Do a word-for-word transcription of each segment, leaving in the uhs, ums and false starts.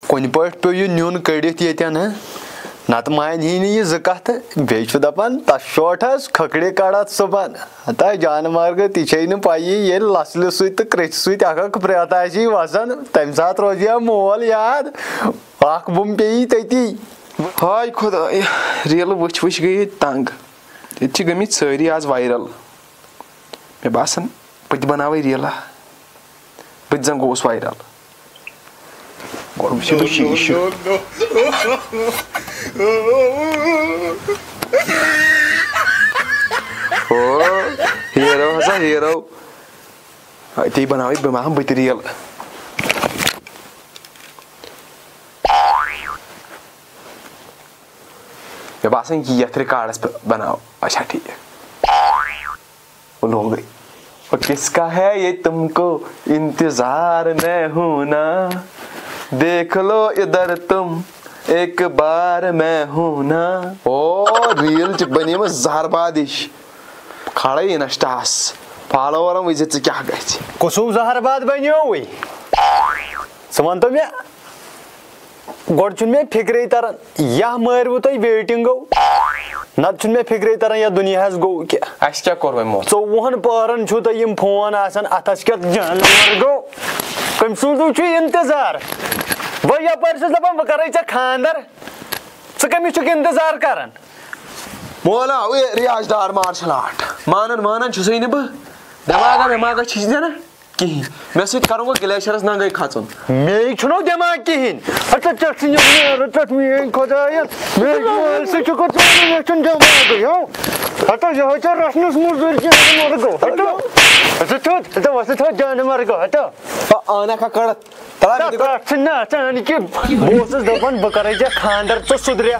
کُنہِ پٲٹھۍ پیوٚو یہِ نیُن کٔڑِتھ ییٚتٮ۪ن، ہہ؟ نتہٕ مانہِ ہے نہٕ یہِ زٕ کتھٕ۔ بیٚیہِ چھُ دپان، "تس شوٹھس کھکھرِ کڑتھ صُبحن۔" ہتا جانہٕ مرگہٕ، تہِ چھے نہٕ پَیی، ییٚلہِ لژھلہِ سۭتۍ تہٕ کرٛیٚژھِ سۭتۍ اکھ اکھ پرٛٮ۪تھ آسی وسان، تمہِ ساتہٕ روزِ ہا مول یاد۔ اکھ بُم پیٚیی تٔتی۔ ہاے خۄدایا، ریلہٕ وٕچھ وٕچھ گٔیے تنگ۔ ییٚتہِ چھِ گٔمٕتۍ سٲری آز وایرل۔ مےٚ باسان، بہٕ تہِ بناوے ریلہ۔ بہٕ تہِ زن گوٚوُس وایرل۔ گۄڈٕ وٕچھِ بہٕ شیٖشہٕ۔ او، ہیٖرو ہسا ہیٖرو۔ أتی بناوٕ بہٕ ما ہم بہٕ تہِ ریل۔ مےٚ باسان، یتھ ریکارڈس پٮ۪ٹھ بناو۔ اچھا، ٹھیک۔ وہ لوگ گئی۔ وہ کس کا ہے یہ تم کو انتظار میں ہوں نا، دیکھ لو ادھر تم ایک بار میں ہوں نا۔ او، ریل چھِ بنیمٕژ زہر بادش۔ کھڑے انسٹاہس۔ فالوورن وٕچھزِ ژٕ کیٛاہ گژھِ۔ کُس ہیوٗ زہر باد بنیووُے؟ ژٕ وَن تو مےٚ، گۄڈٕ چھُنہٕ مےٚ فِکرے تران، یا مٲرِوٕ تُہۍ ویٹنگو، نتہٕ چھُنہٕ مےٚ فِکرے تران، یا دُنیاہس گوٚو کیٛاہ۔ اَسہِ کیٛاہ کوٚر وۄنۍ موٚل؟ ژوٚوُہن پٔہرن چھُو تۄہہِ یِم فون آسان، اَتھس کیٛاہ جانور گوٚو؟ کٔمۍ سُنٛد چھُ انتظار؟ بہٕ یپٲرۍ چھُس دپان، بہٕ کرے ژےٚ خانٛدر، ژٕ کٔمِس چھُکھ انتظار کران؟ مولا، اے ریاض دار مارشل آرٹ۔ مانان وانان چھُسے نہٕ بہٕ۔ دٮ۪ماغا وٮ۪ماغا چھُے نہٕ کِہیٖنۍ۔ مےٚ سۭتۍ کرُن گوٚو گلیشرس ننگے کھژُن۔ مے چھُنہٕ دٮ۪ماغ کِہیٖنۍ۔ ہتا ژےٚ چھُے یہِ نیرٕ پٮ۪ٹھ میٲنۍ خۄدایا۔ مے چھُ مٲلۍ سۭتۍ چھُکھ ژٕ وَنان، مےٚ چھُنہٕ دٮ۪ماغٕے، ہو۔ ہتا یِہوٚے ژےٚ رَچھنَس موٚزوٗرۍ کینٛہہ، مَرٕ گوٚو۔ ہتا، ہتا تھوٚد، ہتا وَسہٕ تھوٚد جانہٕ مَرٕ گوٚو، ہتا۔ آ، آنکھا کٔڑتھ۔ تران تَتھ، تہِ گوٚو۔ تَتھ چھِ نژان کہِ بہٕ اوسُس دَپان، بہٕ کَرَے ژےٚ خانٛدر، ژٕ سُدھریا۔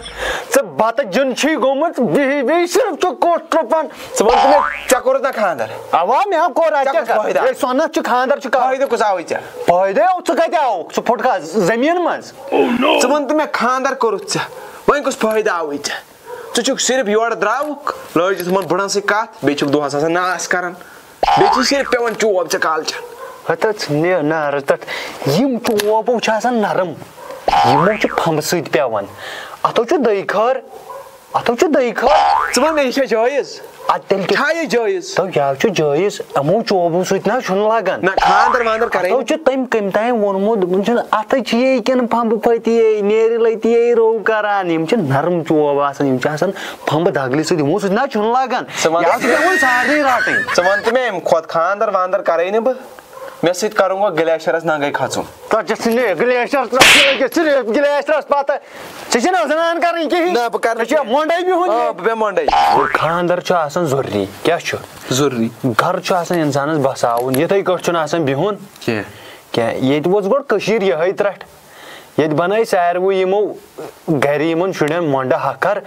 ژٕ بَتہٕ جِن چھُے گوٚمُت، بِہِتھ بِہِتھ صرف ژٕ کوٚٹ روٚپان۔ ژٕ وَن تہٕ مےٚ، ژےٚ کوٚرُتھ نا خانٛدر؟ اَوا، مےٚ ہا کوٚر، اَتہِ ژےٚ کیٛاہ کُس کَرٕ؟ فٲیدٕ آو؟ ہے، سۄنَتھ چھُ خانٛدر چھُ کَرُن۔ فٲیدٕ کُس آوُے ژےٚ؟ فٲیدٕ آو، ژٕ کَتہِ آوُکھ؟ ژٕ پھُٹکھا زٔمیٖن منٛز؟ ژٕ وَن تہٕ مےٚ، خانٛدر کوٚرُتھ ژےٚ، وۄنۍ کُس فٲیدٕ آوُے ژےٚ؟ ژٕ چھُکھ صرف یورٕ درٛاوُکھ، لٲجِتھ یِمَن بٕڑَن سۭتۍ کَتھ، بیٚیہِ چھُکھ دۄہَس آسان ناس کَران۔ بیٚیہِ چھِ صرف پٮ۪وان چوب ژےٚ کالچن۔ ہتس نے نارس تتھ، یِم چوب چھِ آسان نرم، یِمو چھِ پھمبہٕ سۭتۍ پٮ۪وان۔ اتھو چھُ دٔے خٲر، اتھو چھُ دٔے خٲر۔ ژٕ وَن مےٚ، یہِ چھا جٲیز؟ ادٕ تیٚلہِ کیٛاہ؟ چھا یہِ جٲیز؟ تو یا چھُ جٲیز، یِمو چوبو سۭتۍ نہ چھُنہٕ لگان۔ نہ، خانٛدر وانٛدر کرے اتھو نہٕ۔ چھُ تٔمۍ کٔمۍ تام ووٚنمُت، دوٚپمُت چھُنہٕ اتھٕ چھِ یہِ کِنہٕ پھمبہٕ پھٔتی یے، نیرِ لٔتی یے رو کران، یِم چھِ نرم چوب آسان، یِم چھِ آسان پھمبہٕ دگلہِ سۭتۍ، یِمو سۭتۍ نہ چھُنہٕ لگان۔ ژٕ وَن یہِ حظ چھُ پٮ۪وان سارنٕے رَٹٕنۍ۔ ژٕ وَن تہٕ مےٚ، اَمہِ کھۄتہٕ خانٛدر وانٛدر کَرَے نہٕ بہٕ۔ مےٚ سۭتۍ کَرُن گوٚو گلیشرَس ننٛگَے کھَژُن۔ تَتھ چھِ ژٕ نہٕ گلیشر ترٛٹھ لٲگِتھ، صرف گلیشرَس پَتہٕ۔ ژےٚ چھےٚ نہ زنان کَرٕنۍ کِہیٖنۍ۔ نہ، بہٕ کَرٕ نہٕ ژےٚ چھےٚ کینٛہہ۔ مۄنٛڈَے بِہُن آ، ییٚتہِ۔ بہٕ بیٚہمہٕ مۄنٛڈَے۔ خانٛدر چھُ آسان ضروٗری۔ کیٛاہ چھُ؟ ضروٗری۔ گرٕ چھُ آسان اِنسانَس بَساوُن، یِتھَے کٲٹھۍ چھُنہٕ آسان بِہُن کینٛہہ۔ کینٛہہ۔ ییٚتہِ ووت گۄڈٕ کٔشیٖر یِہوٚے ترٛٹھ۔ ییٚتہِ بَنٲے ساروٕے یِمو گَرِ یِمَن شُرٮ۪ن مۄنٛڈٕ ہَکھر،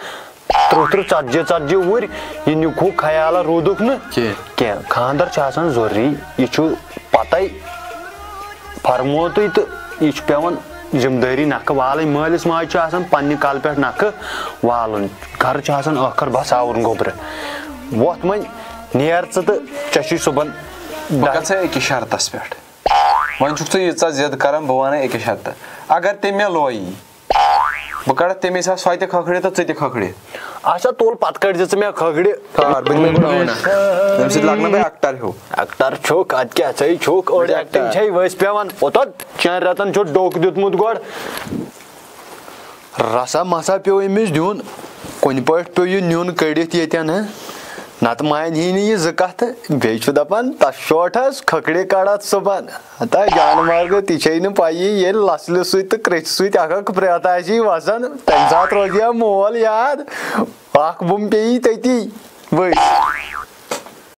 تٕرٛہ تٕرٛہ، ژتجی ژتجی وُہٕرۍ، یہِ نیُک ہُہ خیالہ روٗدُکھ نہٕ کینٛہہ۔ کینٛہہ۔ خانٛدر چھُ آسان ضروٗری، یہِ چھُ پَتَے فرموتُے تہٕ یہِ چھُ پٮ۪وان ذِمہٕ دٲری نَکھٕ والٕنۍ۔ مٲلِس ماجہِ چھُ آسان پنٛنہِ کَلہٕ پٮ۪ٹھ نَکھٕ والُن۔ گَرٕ چھُ آسان ٲخٕر بَساوُن گوٚبرٕ۔ وۄتھ وۄنۍ، نیر ژٕ تہٕ ژےٚ چھُے صُبحن بہٕ گژھٕ أکِس شرطس پٮ۪ٹھ۔ وۄنۍ چھُکھ ژٕ ییٖژاہ ضد کران، بہٕ وَنَے أکِس شرطہٕ۔ اگر تٔمۍ مےٚ لویی، بہٕ کَڑَتھ تَمے ساتہٕ سۄ تہِ کھکھرِ تہٕ ژٕ تہِ کھکھرِ۔ اچھا، تُل پَتہٕ کٔڑۍ زِ ژٕ مےٚ کھکھرِ۔ کار، بہٕ دِمَے گۄڈٕ وَنان۔ تَمہِ سۭتۍ لَگہٕ نہٕ بہٕ actor ہیوٗ۔ Actor چھُکھ، اَدٕ کیٛاہ ژَے چھُکھ، أڑۍ بہٕ چھُس acting actor۔ چھَے ؤسۍ پٮ۪وان۔ اوٚتَتھ شٮ۪ن رٮ۪تَن چھُ ڈوٚکھ دیُتمُت گۄڈٕ۔ رسا مسا پیوٚو أمِس دیُن، کُنہِ پٲٹھۍ پیوٚو یہِ نیُن کٔڑِتھ ییٚتٮ۪ن، ہہ؟ نتہٕ مانہِ ہے نہٕ یہِ زٕ کتھٕ۔ بیٚیہِ چھُ دپان، "تس شوٹھس کھکھرِ کڑتھ صُبحن۔" ہتا جانہٕ مرگہٕ، تہِ چھے نہٕ پَیی، ییٚلہِ لژھلہِ سۭتۍ تہٕ کرٛیٚژھِ سۭتۍ اکھ اکھ پرٛٮ۪تھ آسی وسان، تمہِ ساتہٕ روزِ ہا مول یاد۔ اکھ بُم پیٚیی تٔتی ؤسۍ۔